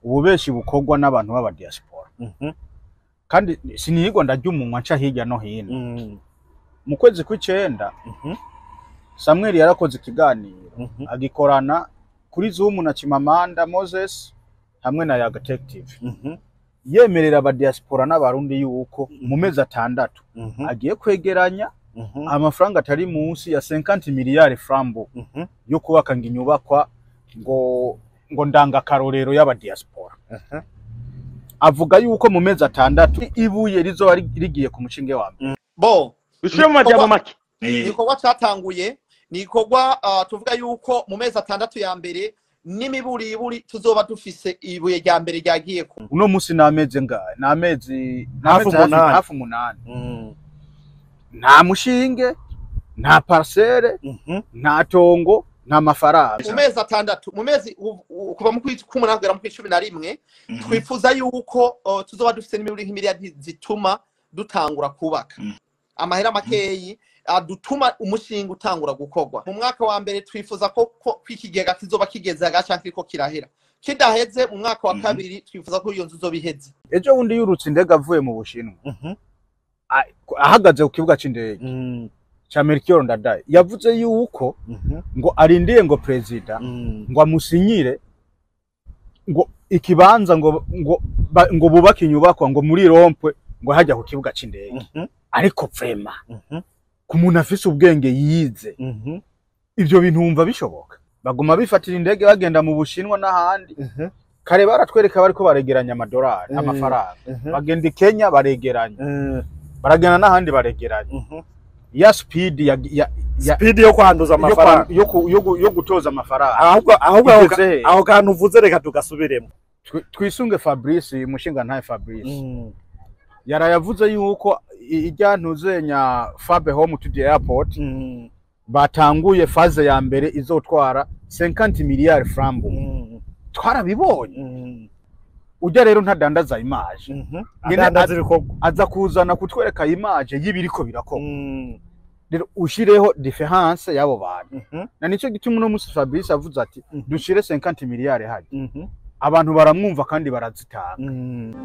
Ububeshi bukorwa n'abantu b'aba diaspora. Kandi sinirwa ndarya umunwa nca hirya no hino. Mu kwezi kw'icenda, Samuel yarakoze ikiganiro, agikorana kuri Zoom na Chimamanda Moses hamwe na Yaga Tech TV, yemerera aba diaspora n'Abarundi yuko mu mezi 6 agiye kwegeranya amafaranga atari munsi ya 50 miliyari francs BU yo kubaka ngo inyubakwa ngo ndangakarorero y'aba diaspora. Avuga yuko mu mezi 6 ibuye rizoba rigiye ku mushinge wa mbere. Bo Bisubire mu majambo make. Igikorwa catanguye ni igikorwa, tuvuga yuko mu mezi 6 ya mbere n'imiburiburi tuzoba dufise ibuye rya mbere ryagiye ku Uno musi n'amezi ngahe? N'amezi Hafi 8. Hafi 8. Nta mushinge, nta parcelle, nta tongo, nta mafaranga. Mu mezi 6, mu mezi kuva mu kwezi k'umunani kugera mu kwezi 11, twifuza yuko tuzoba dufise n'imiburi nk'imiliyari zituma dutangura kubaka. Amahera makeyi adutuma umushinga utangura gukorwa. Mu mwaka wa mbere twifuza ko ikigega kizoba kigeze agaca kiriko kirahera. Kidaheze mu mwaka wa kabiri twifuza ko iyo nzu izoba iheze. Ejo wundi yurutse indege avuye mu Bushinwa, ahagaze ku kibuga c'indege ca Melchior Ndadaye, yavuze yuko ngo arindiye ngo president ngo amusinyire ngo ikibanza ngo bubake inyubakwa ngo muri rond-point ngo hajya ku kibuga c'indege. Ariko vraiment, ku muntu afise ubwenge yize, ivyo bintu wumva bishoboka? Baguma bifatira indege bagenda mu Bushinwa n'ahandi. Kare baratwereka bariko baregeranya amadolari, amafaranga. Bagenda i Kenya baregeranya, baragenda n'ahandi baregeranya. Ya speed ya Speed yo kwanduza amafaranga. Yo gutoza amafaranga. Ahubwo aho Igeze he? Aho kantu uvuze reka tugasubiremo. Twisunge Fabrice, umushinga ntaye Fabrice. Yarayavuze yuko ijya ntuzenya Fabe Home to the Airport batanguye phase ya mbere izotwara 50 miliyari francs. Twarabibonye. Ujya rero ntadandaza image. Nyene Adandaza ibikorwa. Aza kuzana kutwereka image y'ibiriko birakorwa. Rero ushireho différence y'abo bantu. Na nico gituma uno musi Fabrice avuze ati dushire 50 miliyari hajya. Abantu baramwumva kandi barazitanga.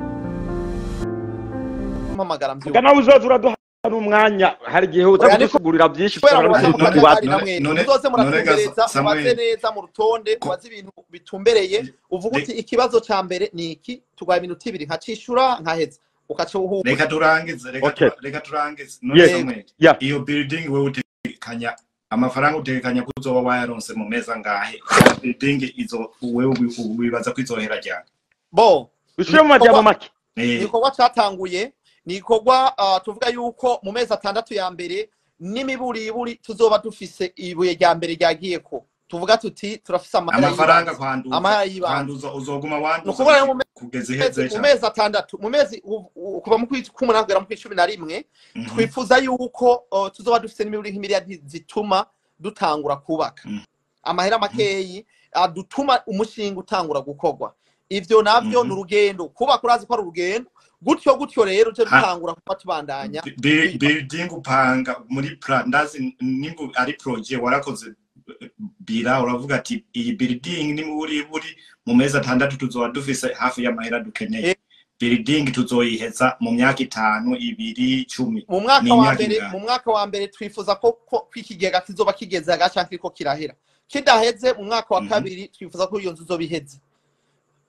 Mpamagara mvyuka. Vuga nawe uzoza uraduha n'umwanya, hari igihe uza Oya, ariko kudusigurira byinshi kubera tukabona mubaze utuntu mu tubaza. kajagari namwe, muzoze None ga muratumbereza, Samuel, mubaze neza mu rutonde, mubaze ibintu bitumbereye, uvuga uti ikibazo ca mbere ni iki, tuguhaye iminota 2 nkacishura nkaheza, ukaca uhuha. Reka turangize, reka reka turangize. None Samuel, iyo building wewe utekanya amafaranga, utekanya ko uzoba wayaronse mu mezi angahe? Building izo wewe wibaza ko izohera ryari? Bo Bisubire mu majambo make. Igikorwa catanguye ni igikorwa, tuvuga yuko mu mezi 6 ya mbere n'imiburiburi tuzoba dufise ibuye rya mbere ryagiye ko tuvuga tuti turafise amahera Amafaranga y'ibanze. kwanduza, Amahera y'ibanze. kwanduza uzoguma wanduza Ni ukuvuga rero mu kugeza iheze mu cyane. mezi 6, mu mezi kuva mu kwezi k'umunani kugera mu kwezi 11, twifuza yuko tuzoba dufise n'imiburi nk'imiliyari zituma dutangura kubaka. Amahera makeyi adutuma umushinga utangura gukorwa. Ivyo navyo ni urugendo. Kubaka urazi ko ari urugendo. Gutyo gutyo rero tuje dutangura kuba tubandanya. Building upanga muri plan, ndazi nimba ari projet warakoze bira, uravuga ati iyi building ni muri buri mu mezi 6 tuzoba dufise hafi y'amahera dukeneye. Building tuzoyiheza mu myaka 5, 2, 10. Mu mwaka Ni wa imyaka mbere, ingahe? mu mwaka wa mbere twifuza ko ikigega kizoba kigeze agaca kiriko kirahera. Kidaheze mu mwaka wa kabiri twifuza ko iyo nzu izoba iheze.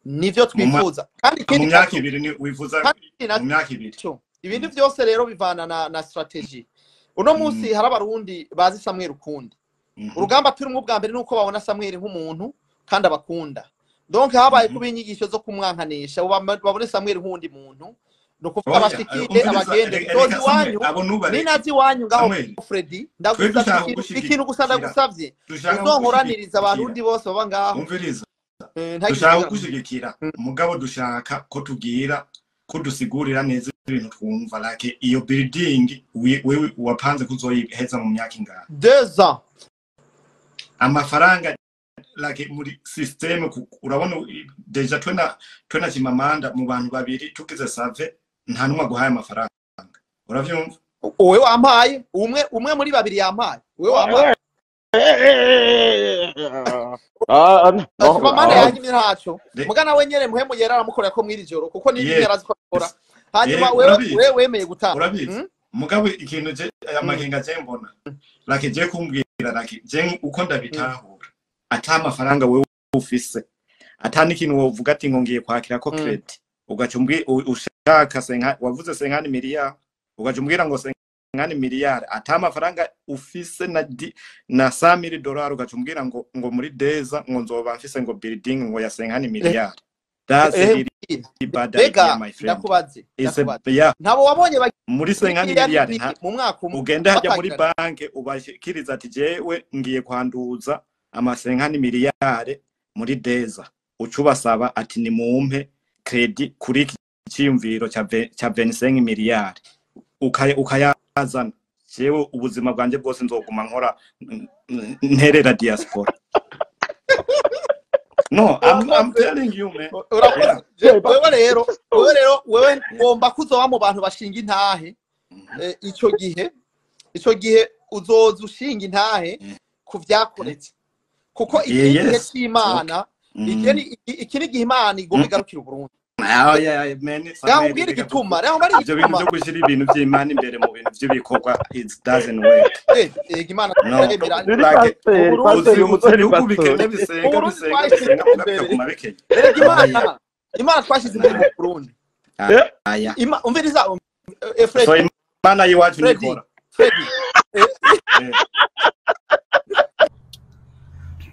Nivyo twifuza. Kandi Mu ikindi myaka naco 2 ni wifuza kandi mu myaka 2. naco, ibindi vyose rero bivana na strategy. Uno munsi hari Abarundi bazi Samuel ukundi. Urugamba turimo ubwa mbere nuko babona Samuel nk'umuntu kandi abakunda. Donc habaye kuba inyigisho zo kumwankanisha, babone Samuel nk'undi muntu. No kuvuga Oya, abashikire umviriza, abagende reka tozi Samuel, iwanyu, abo nubareke. ninazi iwanyu ngaho Samuel, Freddy, twe ndagusavye dushaka ikintu, kugushyigikira. ikintu gusa ndagusavye. Dushaka Uzonkoraniriza kugushyigikira. Abarundi bose baba ngaho. Umviriza. Ntagire Dushaka ikibazo. kugushyigikira. Mugabo dushaka ko tubwira, ko dusigurira neza ibintu twumva. Like iyo building wewe wapanze kuzoyiheza mu myaka ingahe? 2 ans. Amafaranga like muri system urabona déjà twena Chimamanda mu bantu babiri tugize save, nta numwe aguhaye amafaranga, uravyumva? Wowe wampaye umwe, umwe muri babiri yampaye. Wowe wampaye. Ah, no. Chimamanda Ah. yanyimye ntaco. Mugana we nyene Muhemu Yera aramukorera ko mw'iri joro, kuko ni yarazi ko akora. Hanyuma wewe, Urabizi. wewe wemeye gutanga. Urabizi. Mugabo ikintu je aya makenga je mbona, like je kumbwira, like je uko ndabitahura, ata amafaranga wewe ufise, ata n'ikintu wovuga ati ngo ngiye kwakira ko credit, ugaca ushaka senka, wavuze 50 miliyari, ugaca umbwira ngo 50 miliyari, ata amafaranga ufise na 100 dolari, ugaca umbwira ngo muri deza ngo nzoba mfise ngo building ngo ya 50 miliyari. That's a really bad idea, Mbega my friend. Ndakubaze. It's a, Ndakubaze. yeah, Ntabo wabonye muri 50 miliyari miliyari nta mu mwaka umwe ugende hajya muri batangirana. Banke ubashikiriza ati jewe ngiye kwanduza amasenkani miliyari muri deza, uca ubasaba ati nimumpe credit kuri iki ciyumviro ca 25 miliyari, ukayazana. Jewe ubuzima bwanje bwose nzoguma nkora nterera diaspora. No, I'm telling you, man. Urakoze. Yeah. Wewe rero wewe ngomba kuzoba mu bantu bashinga intahe. Ico gihe uzoza ushinga intahe ku vyakoretse, kuko iki ni igihe c'Imana. Iki ni igihe Imana igomba igarukira Uburundi. Ah, yeah, man. Reka Samuel, nkubwire reka igituma, reka nkubwire ivyo bintu igituma. vyo gushira ibintu vy'Imana imbere mu bintu vy'ibikorwa, it doesn't work. Ega Imana No. turemera. Ni Like, pasiteri, Uburundi- pasiteri, uzi umusore ni ibihugu pasiteri. bikene bisenga Uburundi bisenga twashyize bisenga muga imbere. bikaguma bikenya. Erega Imana twashyize imbere mu Burundi. Aya. Umviriza, So Fred. Imana y'iwacu Freddy. nikora. Freddy.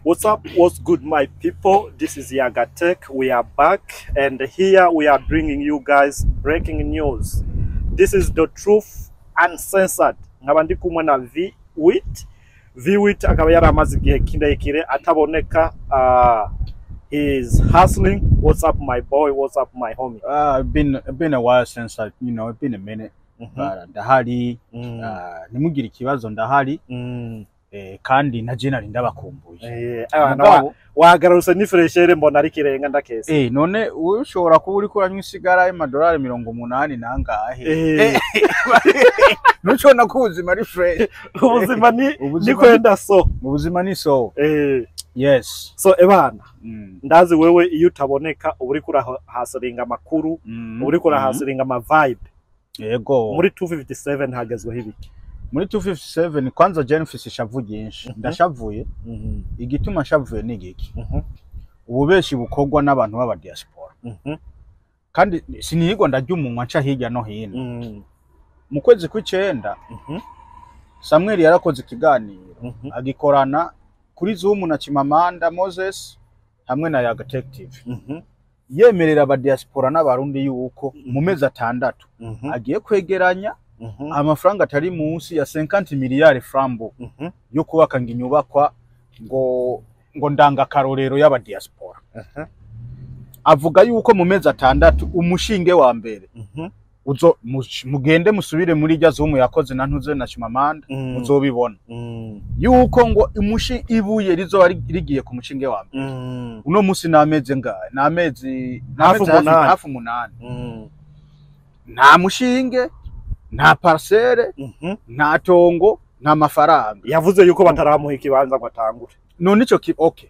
What's up? What's good, my people? This is Yaga Tech. We are back, and here we are bringing you guys breaking news. This is the truth uncensored. Nkaba ndi kumwe na V-Wit. V-Wit akaba yari amaze igihe kirekire ataboneka. He is hustling. What's up, my boy? What's up, my homie? Been a while since I, it's been a minute. But ndahari. Ntimugire ikibazo, ndahari. Kandi na je nari ndabakumbuye. Abana Mugabo, wagarutse ni fraîcheur, mbona ari kirenga ndakese. None wowe ushobora kuba uriko uranywa isigara y'amadolari 80 nangahe? Ntushobora ko ubuzima ari fresh. Ubuzima ni Ubuzima kwenda so. Ubuzima ni so. Yes. So ebana, ndazi wewe iyo utaboneka uba uriko urahasiringa amakuru, uba uriko urahasiringa ama vibe. Yego. Muri 257 hagezweho ibiki? Muri 257, kwanza je mfise ishavu ryinshi. Ndashavuye. Igituma nshavuye ni igiki? Ububeshi bukorwa n'abantu b'aba diaspora. Kandi sinigwa ndarya umunwa nca hirya no hino. Mu kwezi kw'icenda, Samuel yarakoze ikiganiro, agikorana kuri Zoom na Chimamanda Moses hamwe na Yaga Tech TV, yemerera aba diaspora n'Abarundi yuko mu mezi 6 agiye kwegeranya amafaranga atari munsi ya 50 miliyari frambo yo kubaka ngo inyubakwa ngo ndangakarorero y'aba diaspora. Avuga yuko mu mezi 6 umushinge wa mbere uzo mugende musubire muri rya Zoom yakoze na ntuze na Chimamanda, muzobibona yuko ngo umushi ibuye rizoba rigiye ku mushinge wa mbere. Uno musi n'amezi ngahe? N'amezi Hafi n'amezi 8. Hafi 8. Nta mushinge, nta parcelle, nta tongo, nta mafaranga. Yavuze yuko bataramuha ikibanza ngo atangure. None ico ki, okay,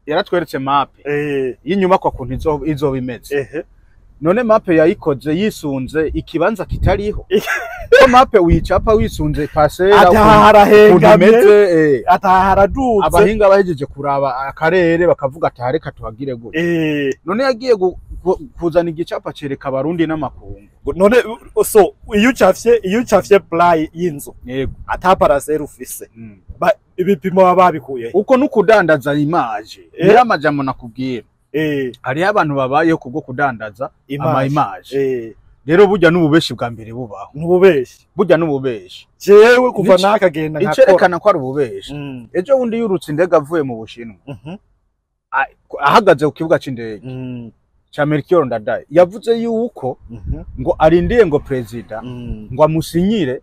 yaratweretse mape y'inyubakwa kuntu izoba imeze. None mape yayikoze yisunze ikibanza kitariho? Ko mape uyicapa wisunze parcelle Ataha ukuntu harahengamye. imeze. Ataha haradutse. Abahinga bahejeje kuraba akarere bakavuga ati reka tuhagire gutya. None yagiye kuzana igicapa cereka Abarundi n'amakungu. None so iyo ucafye plan y'inzu ata parcelle ufise, ibipimo baba babikuye? Uko nukudandaza image. Niyo amajambo nakubwira. Hariho abantu babayeho kubwo kudandaza ama image. Rero burya n'ububeshi bwa mbere bubaho. Ntububeshi. Burya n'ububeshi. Jewe kuva nakagenda nkakora. Icerekana ko ari ububeshi, ejo bundi yurutse indege avuye mu Bushinwa, ahagaze ku kibuga c'indege ca Melchior Ndadaye, yavuze yuko ngo arindiye ngo perezida ngo amusinyire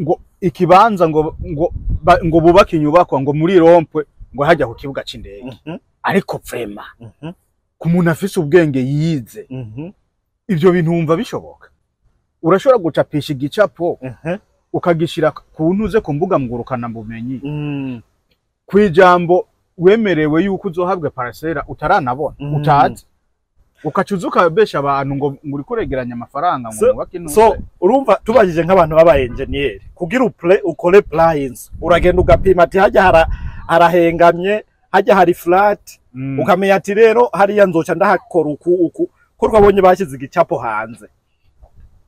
ngo ikibanza ngo bubake inyubakwa ngo muri rond-point ngo hajya ku kibuga c'indege. Ariko vraiment, ku muntu afise ubwenge yize, ivyo bintu wumva bishoboka? Urashobora gucapisha igicapo ukagishira ku ntuze ku mbuga ngurukana bumenyi. Kwijambo wemerewe yuko uzohabwa parcelle utaranabona, utazi, ukacuza ukabesha abantu ngo uri kuregeranya amafaranga ngo mwubake intuze. So urumva tubajije nk'abantu baba engineer, kugira ukore plans, uragenda ugapima ati hajya harahengamye, hajya hari flat, ukamenya ati rero hariya nzoca ndahakora uku uku. Ko twabonye bashyize igicapo hanze,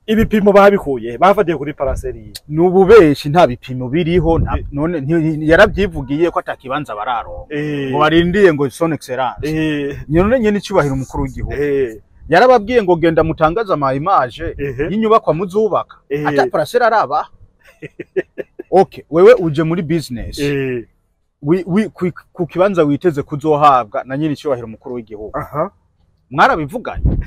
ibipimo babikuye bafatiye kuri parcelle. Nububeshi, nta bipimo biriho. None yarabyivugiye ko atakibanza bararonka, ngo barindiye ngo son excellence, none nyene icubahiro umukuru w'igihugu yarababwiye ngo genda mutangaze ama image y'inyubakwa muzubaka ata parcelle araba. Okay, wewe uje muri business ku kibanza witeze kuzohabwa na nyene icubahiro umukuru w'igihugu, mwarabivuganye?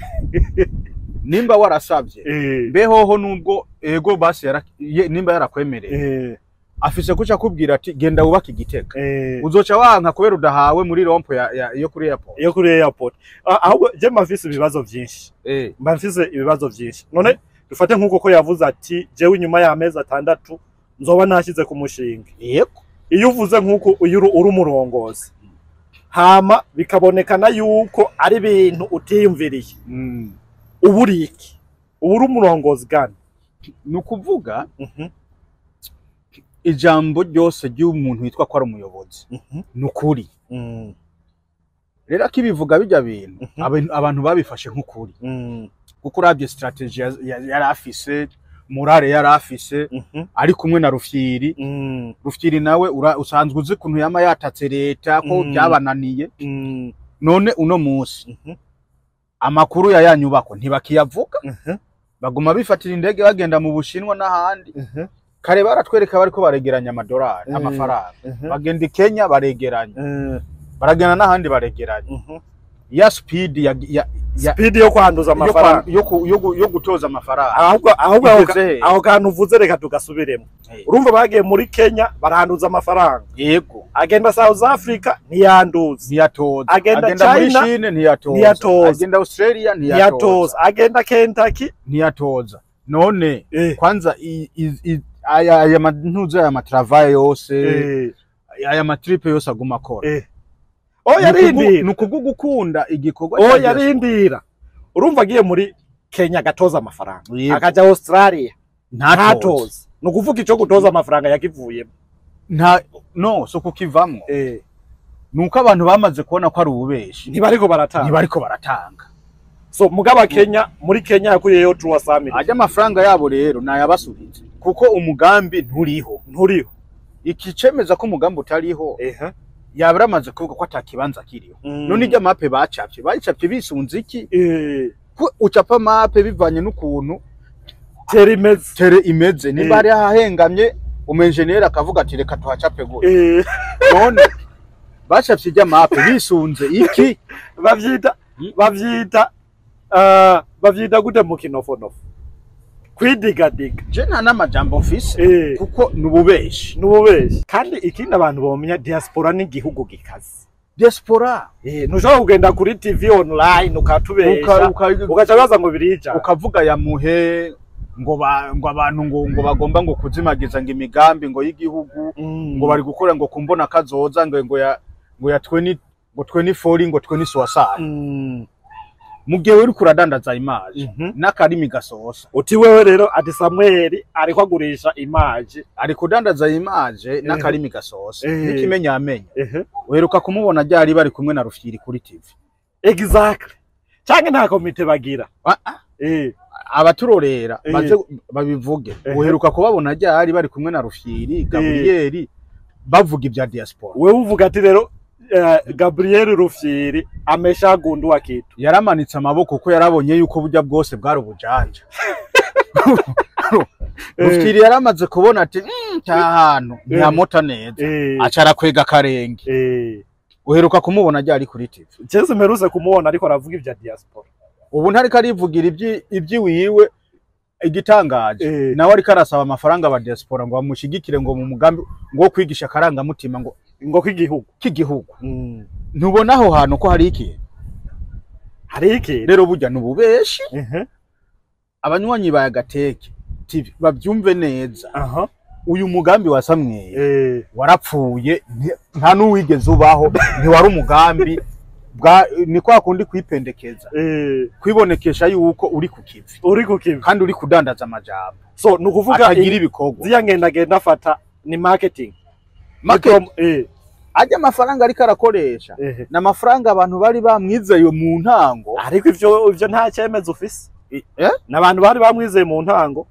Nimba warasabye, mbehoho nubwo ego basi nimba yarakwemereye, afise kuca kubwira ati genda wubake Igitega, uzoca wanka kubera udahawe muri rond-point yo kuri airport? Yo kuri airport. Ahubwo je mafise ibibazo vyinshi, mafise ibibazo vyinshi. None dufate nkuko ko yavuze ati jewe inyuma y'amezi 6 nzoba nashize ku mushinga. Yego. Iyo uvuze nkuko uyu uri umurongozi, hama bikabonekana yuko ari ibintu utiyumviriye, ubu uri iki? Ubu uri umurongozi gani? Ni ukuvuga ijambo ryose ry'umuntu witwa ko ari umuyobozi ni ukuri. Rero akibivuga bijya bintu, abantu babifashe nk'ukuri, kuko urabye strategy yari afise, morale yari afise, ari kumwe na Rufyiri. Rufyiri nawe usanzwe uzi ukuntu yama yatatse leta ko byabananiye. None uno munsi amakuru ya yanyubako ntibakiyavuga, baguma bifatira indege bagenda mu Bushinwa n'ahandi. Kare baratwereka bariko baregeranya amadolari, amafaranga, bagenda i Kenya baregeranya, baragenda n'ahandi baregeranya. Ya speed ya speed yo kwanduza amafaranga, yo gutoza amafaranga. Ahubwo aho kantu uvuze reka tugasubiremo. Urumva bagiye muri Kenya baranduza amafaranga. Yego. Agenda South Africa ntiyanduza, ntiyatoza. Agenda muri China Chine ntiyatoza, ntiyatoza. Agenda Australia ntiyatoza, agenda Kentucky ntiyatoza. None kwanza aya mantuza, aya matravaye yose, aya matripe yose aguma akora. Oya rindira, ni ukubwo gukunda igikorwa. Oya rindira. Urumva agiye muri Kenya agatoza amafaranga, akaja Australia ntatoza. Ni ukuvuga ico gutoza amafaranga yakivuyemo. Nta no so kukivamwo. Nuko abantu bamaze kubona ko ari ububeshi, ntibariko baratanga, ntibariko baratanga. So mugaba Kenya, muri Kenya yakuyeyo 300. Ajya amafaranga yabo rero nayabasubize, kuko umugambi nturiho, nturiho. Ikicemeza ko umugambi utariho, yabramaze kuvuga ko atakibanza kiriho. None ijya mape bacapye, bayicapye bisunze iki? Ko ucapa mape bivanye n'ukuntu tere imeze, tere imeze. Niba ari ahahengamye, umenjenera akavuga ati reka tuhacape gutya. None bacapye ijya mape bisunze iki? Bavyita bavyita gute mu kinofonofu? Kwidigadiga. Je nta n'amajambo mfise, kuko nububeshi, nububeshi. Kandi ikindi abantu bomenya, diaspora ni igihugu gikaze. Diaspora ntushobora kugenda kuri TV online ukatubesha, ugaca baza ngo birija, ukavuga ya muhe ngo ngo abantu ngo bagomba ngo kuzimagiza ngo imigambi ngo y'igihugu, ngo bari gukora ngo kumbona kazoza ngo ya ngo ya 20 ngo 24 ngo 20 soixante. Mugihe uri kuradandaza image n'akarimi gasosa. Uti wewe rero ati Samuel ariko agurisha image, ari kudandaza image n'akarimi gasosa, nikimenya amenya. Uheruka kumubona ryari bari kumwe na Rufyiri kuri TV? Exactly. Canke nta komite bagira. Abaturorera baze babivuge. Uheruka kubabona ryari bari kumwe na Rufyiri, Gabriel, bavuga ibya diaspora? Wewe uvuga ati rero Gabriel Rufyiri ameshagundua kitu. Yaramanitse amaboko ko yarabonye yuko burya bwose bwari ubujanja. Rufyiri yaramaze kubona ati hantu ntihamota neza, acara kwega karenge. Uheruka kumubona ryari kuri TV? Jesu mperutse kumubona ariko aravuga ibya diaspora. Ubu ntariko arivugira ibyiwiwe. Igitangaje nawe ariko arasaba amafaranga aba diaspora ngo bamushigikire ngo mu mugambi ngo kwigisha akarangamutima ngo k'igihugu, k'igihugu. Ntubona aho hantu ko hari iki? Hari iki? Rero burya nububeshi. Abanywanyi ba Gateke TV babyumve neza. Uyu mugambi wa Samweli warapfuye, nta n'uwigeze ubaho, ntiwari umugambi bwa ni kwa kundi kwipendekeza, kwibonekesha yuko uri ku kivi, uri ku kivi kandi uri kudandaza amajambo. So nukuvuga atagira ibikorwa. Ziya ngenda genda afata ni marketing. Ajya amafaranga ariko arakoresha na amafaranga abantu bari bamwizeye mu ntango, ariko ivyo nta cyemezo ufise. N'abantu bari bamwizeye mu ntango.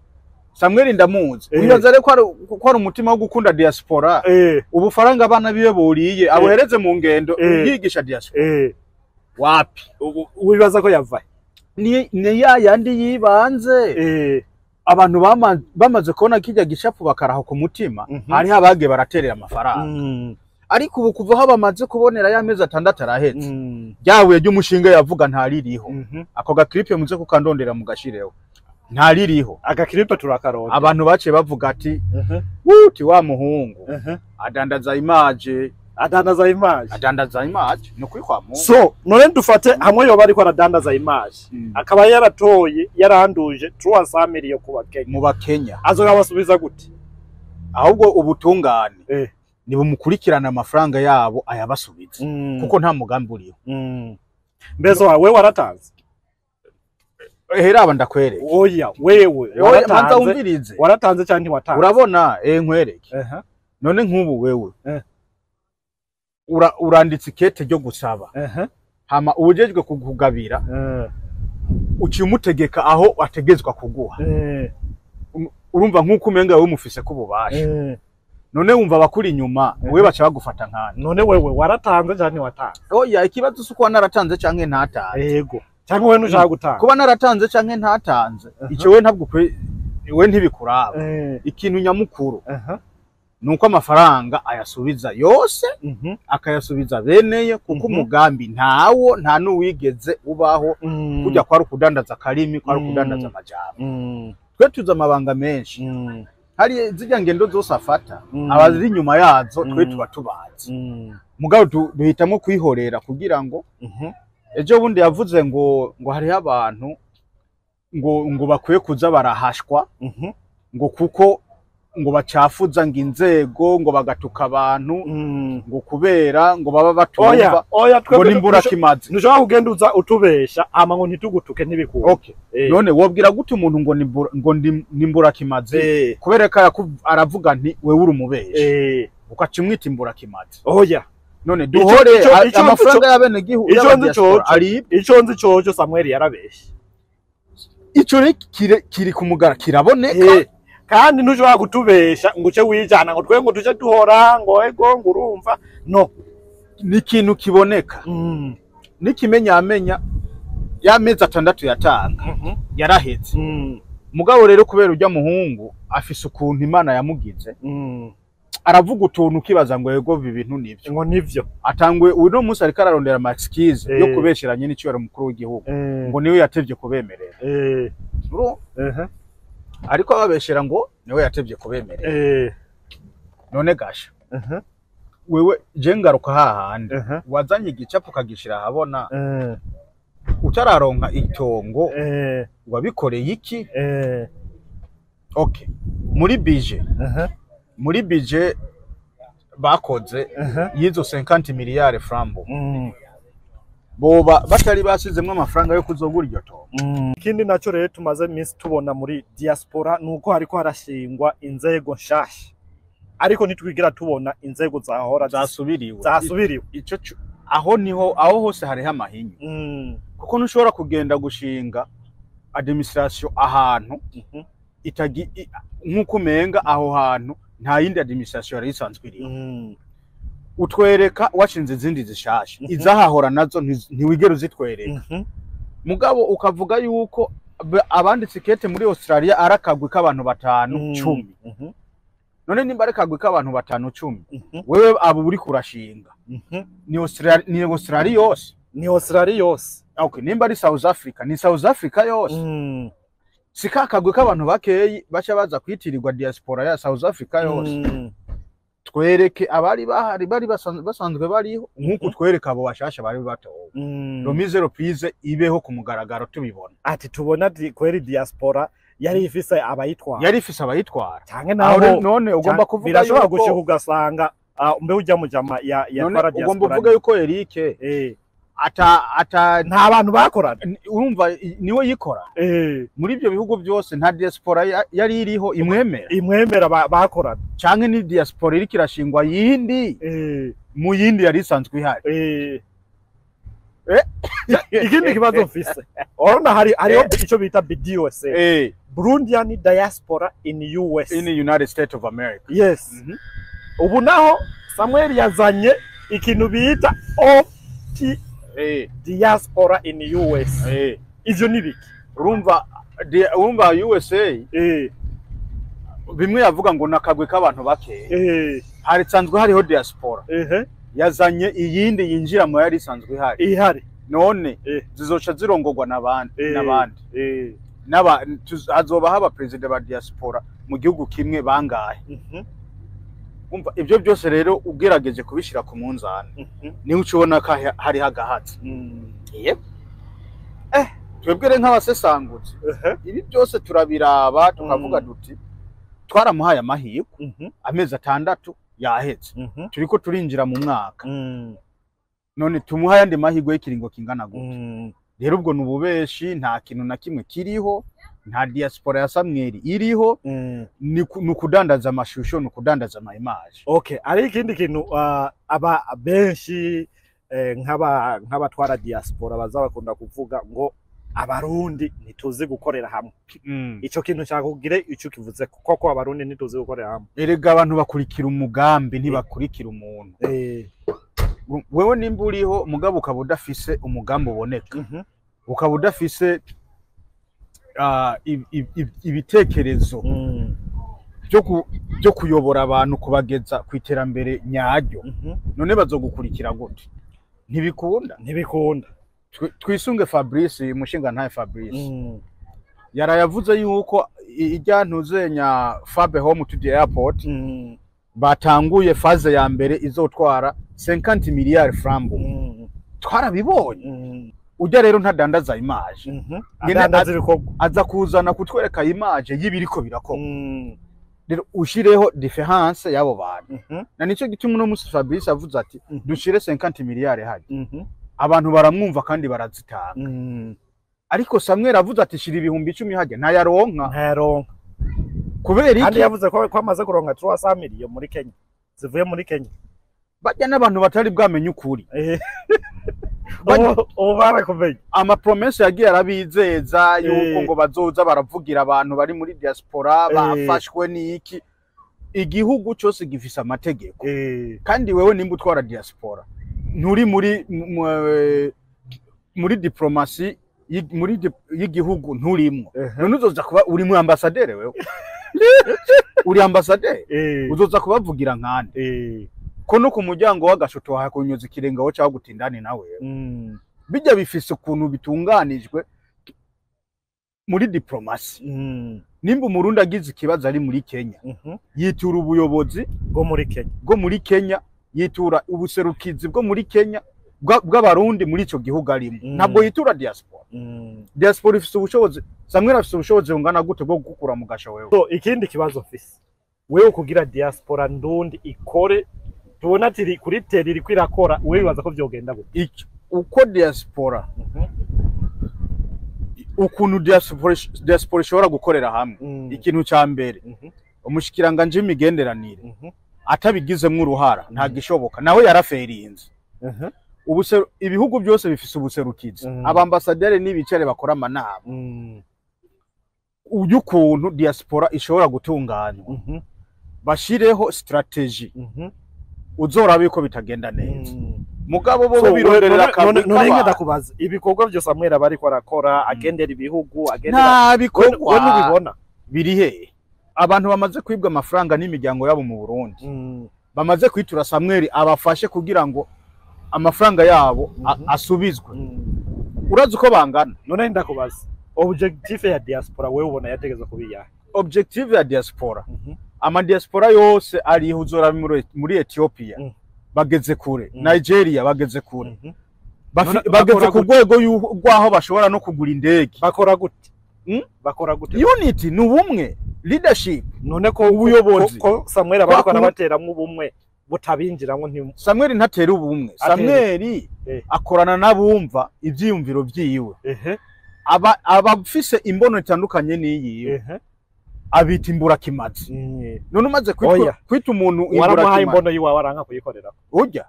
Samweli ndamuzi, wibaza rero ko ari umutima wo gukunda diaspora. Ubufaranga abana biwe buriye abohereze mu ngendo yigisha diaspora. Wapi wibaza ko yavaye? Ni ya yandi yibanze. Abantu bamaze kubona kijya gishapu bakaraho ku mutima, hariho abagiye baraterera amafaranga. Ariko ubu kuva aho bamaze kubonera ya mezi 6 arahetse, ryabuye ry'umushinga yavuga ntaririho. Ako gaklipe muze kukandondera mugashireho, ntaririho. Agaklipe turakaronda. Abantu baciye bavuga ati wuti wa muhungu adandaza image, adandaza image, adandaza image no kuri kwa Mungu. So none dufate hamwe yoba ariko aradandaza image, akaba yaratoye yaranduje 300 million ku Bakenya, mu Bakenya azobasubiza gute? Ahubwo ubutungane nibumukurikirana amafaranga yabo ayabasubize, kuko nta mugambi uriho. Mbezo wewe waratanze? Hera aba ndakwereke. Oya wewe waratanze, waratanze cyangwa ntiwatanze? Urabona nkwereke. None nk'ubu wewe uranditse ikete ryo gusaba, hama uwujejwe kukugabira uciye umutegeka aho ategezwa kuguha. Urumva nk'uko umenga wewe umufise kububasha. None wumva abakuri inyuma wewe baca bagufata nkana. None wewe waratanze cyangwa ntiwatanze? Oya, ikibazo si uko naratanze canke ntatanze. Yego, cyangwa wewe ntushaka gutanga. Kuba naratanze canke ntatanze, ico wewe ntabwo wewe ntibikuraba. Ikintu nyamukuru nuko amafaranga ayasubiza yose, akayasubiza beneye, kuko umugambi ntawo, nta n'uwigeze ubaho. Kujya kwari kudandaza karimi, kwari kudandaza amajambo. Twe tuzi amabanga menshi. Hari zijya ngendo zose afata, abaziri inyuma yazo twe tuba tubazi. Mugabo duhitamo kwihorera kugira ngo ejo bundi yavuze ngo hariho abantu ngo bakwiye kuza barahashwa, ngo kuko ngo bacafuza ngo inzego, ngo bagatuka abantu, ngo kubera ngo baba batumva. Oya, ngo nimbura kimaze. Ntushobora kugenda uza utubesha ama ngo ntitugutuke ntibikunda. Okay. None wobwira gute umuntu ngo nimbura kimaze? Kubera ko aravuga nti wewe uri umubeshi, ukaca umwita imbura kimaze. Oya. None duhore amafaranga y'abene gihugu ari ico nzi coco Samweli yarabeshe. Ico kiri kumugara kiraboneka. Kandi ntushobora kutubesha ngo uce wijana ngo twe ngo tuje duhora ngo ego ngo urumva. No, ni ikintu kiboneka. Nikimenya amenya ya mezi 6 yatanga yarahetse. Mugabo rero kubera ujya muhungu afise ukuntu Imana yamugize, aravuga utuntu ukibaza ngo ego ibi bintu nivyo, ngo nivyo. Atangwe uno munsi ariko ararondera ama excuse yo kubesheranye n'icyo mukuru w'igihugu, ngo niwe yatevye kubemerera. Ariko ababeshera ngo niwe yatevye kubemerera. None gasha wewe je ngaruka hahandi wazanye igicapo ukagishira ahabona, utararonka itongo, wabikoreye iki? Okay, muri budget, muri budget bakoze yizo 50 miliyari francs, boba batari basizemwe amafaranga yo kuzogura iryo tongo. Ikindi naco rero tumaze iminsi tubona muri diaspora nuko hariko harashingwa inzego nshasha, ariko ntitwigira tubona inzego zahora zasubiriwe. Ico aho niho aho hose hariho amahinyu, kuko ntushobora kugenda gushinga administration ahantu itagi nkuko umenga aho hantu nta yindi administration yari isanzwe iriho. Utwereka washinze izindi zishasha, izahahora nazo ntiwigera uzitwereka. Mugabo ukavuga yuko abanditse kete muri Australia arakagwi k'abantu 5 10. None nimba arakagwi k'abantu 5 10, wewe abo uri kurashinga ni Australia, ni Australia yose, ni Australia yose. Okay, nimba ari South Africa, ni South Africa yose. Sikakagwi k'abantu bakeyi baca baza kwitirirwa diaspora ya South Africa yose. Twereke abari bahari bari basanzwe bariho, nkuko twereka abo bashasha bari batowe. Remise reprise ibeho ku mugaragaro tubibona. Ati tubona kweri diaspora Yari ifise abayitwara. Yari ifise abayitwara. Canke naho none ugomba kuvuga birashobora gushika ugasanga mbe ujya mu jama ya yatwara diaspora. Ugomba kuvuga yuko Eric ata nta bantu bakorana, urumva niwe yikora. Muri ibyo bihugu byose nta diaspora yari iriho imwemera bakorana, canke ni diaspora iri kirashingwa yindi mu yindi yari isanzwe ihari. Ikindi kibazo mfise, urabona hariho ico bita BDUSA, Burundian Diaspora in US, in the United States of America. Yes. Ubu naho Samuel yazanye ikintu bita OP Diaspora in US. Ivyo ni biki? Urumva USA bimwe yavuga ngo nakagwe k'abantu bake. Hari sanzwe hariho diaspora. Yazanye iyindi yinjira mu yari isanzwe ihari. None zizoca zirongorwa n'abandi n'abandi. Naba azoba haba president ba diaspora mu gihugu kimwe bangahe. Umva ibyo byose rero ugerageje kubishira ku munzane niho ucubona ko hari hagahatse. Twebwe nk'abasesangutse ibi byose turabiraba tukavuga duti twaramuhaye amahirwe, amezi 6 yahetse, turiko turinjira mu mwaka, none tumuhaye andi mahirwe y'ikiringo kingana gute? Rero ubwo nububeshi, nta kintu na kimwe kiriho, nta diaspora ya Samuel iriho, ni ukudandaza amashusho, ni ukudandaza ama image. Okay, ari ikindi kintu aba benshi nk'abatwara diaspora bazabakunda kuvuga ngo abarundi ntituzi gukorera hamwe. Ico kintu nshaka kugire ico kivuze koko abarundi ntituzi gukorera hamwe. Erega abantu bakurikira umugambi ntibakurikira umuntu. Wewe nimba uriho mugabo ukaba udafise umugambi uboneka, ukaba udafise ibitekerezo byo kuyobora abantu kubageza ku iterambere nyaryo, none bazogukurikira gute? Ntibikunda. Ntibikunda. Twisunge Fabrice, umushinga ntaye Fabrice yarayavuze yuko ijya ntuzenya Fabe Home to the Airport batanguye phase ya mbere izotwara 50 miliyari francs. Twarabibonye. Ujya rero ntadandaza image, adandaza ibikorwa, aza kuzana kutwereka image y'ibiriko birakorwa. Rero ushireho difference yabo bantu. Na nico gituma uno musi Fabrice avuze ati dushire 50 miliyari hari, abantu baramwumva kandi barazitanga. Ariko Samuel avuze ati shira 10,000 hajya, ntayaronka. Ntayaronka. Kubera iki? Kandi yavuze ko amaze kuronka 300 million muri Kenya, zivuye muri Kenya. Bajya n'abantu batari bwamenye ukuri. Ubu barakumenye. Ama promesse yagiye arabizeza yuko ngo bazoza baravugira abantu bari muri diaspora bafashwe n'iki. Igihugu cyose gifise amategeko. Kandi wewe nimba utwara diaspora nturi muri diplomasi muri y'igihugu nturimwo, none uzoza kuba uri mu ambassadeur wewe. Uri ambassadeur uzoza kubavugira nkande ko no ku muryango w'agashoto hakunyuza ikirengaho cyangwa gutindane nawe. Bijya bifise ukuntu bitunganijwe muri diplomasi. Nimba umurundi agize ikibazo ari muri Kenya, yitura ubuyobozi bwo muri Kenya, yitura ubuserukizi bwo muri Kenya bw'abarundi muri ico gihugu arimo. Ntabwo yitura diaspora. Diaspora ifise ubushobozi, Samuel afise ubushobozi bungana gute bwo gukura mu gasho wewe? So ikindi kibazo mfise, wewe kugira diaspora ndundi ikore tubona ati kuri teri iri kwirakora, wewe bibaza ko vyogenda gute? Uko diaspora ukuntu diaspora ishobora gukorera hamwe, ikintu ca mbere umushikiranganje w'imigenderanire atabigizemwo uruhara ntagishoboka, nawe yaraferinze. Ibihugu byose bifise ubuserukizi, abambasaderi n'ibicare bakora amanama y'ukuntu diaspora ishobora gutunganywa, bashireho strategy uzorabe yuko bitagenda neza. Mugabo bo bironderera akamaro. None ndakubaza ibikorwa byo Samuel abari ko arakora, agendera ibihugu, agendera nta bikorwa we nubibona biri he? Abantu bamaze kwibwa amafaranga n'imiryango yabo mu Burundi, bamaze kwitura Samuel abafashe kugira ngo amafaranga yabo asubizwe. Urazi uko bangana? None ndakubaza objective ya diaspora wewe ubona yategeza kubiya? Objective ya diaspora, ama diaspora yose ari uzora muri Ethiopia bageze kure, Nigeria bageze kure, bageze ku rwego rwaho bashobora no kugura indege. Bakora gute? Bakora gute? Unity ni ubumwe, leadership. None ko Ubuyobozi. ko Samuel abariko arabateramwo ubumwe butabinjiramwo nti Samuel ntatera ubumwe. Atera. Samuel akorana n'abumva ivyiyumviro vyiwe. Aba abafise imbono itandukanye n'iyiwe abita imburakimazi. None umaze kwitwa Oya. kwita umuntu Waramuhaye imburakimazi imbono yiwawe, aranka kuyikorera. Urya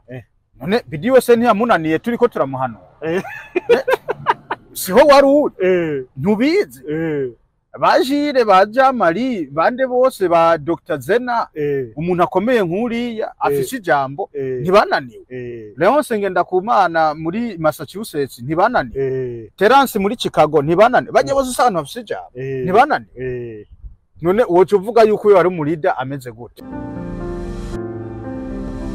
none bidi wese ntiyamunaniye, turiko turamuhanura. Siho wari uri? Ntubizi? Ba Jire, ba Jamali, bande bose, ba Dr Zena, umuntu akomeye nk'uriya afise ijambo, ntibananiwe? Leonce Ngendakumana muri Massachusetts, ntibananiwe? Terence muri Chicago, ntibananiwe? Bajya bose usanga bafise ijambo, ntibananiwe? None woca uvuga yuko uyo ari umurida ameze gute?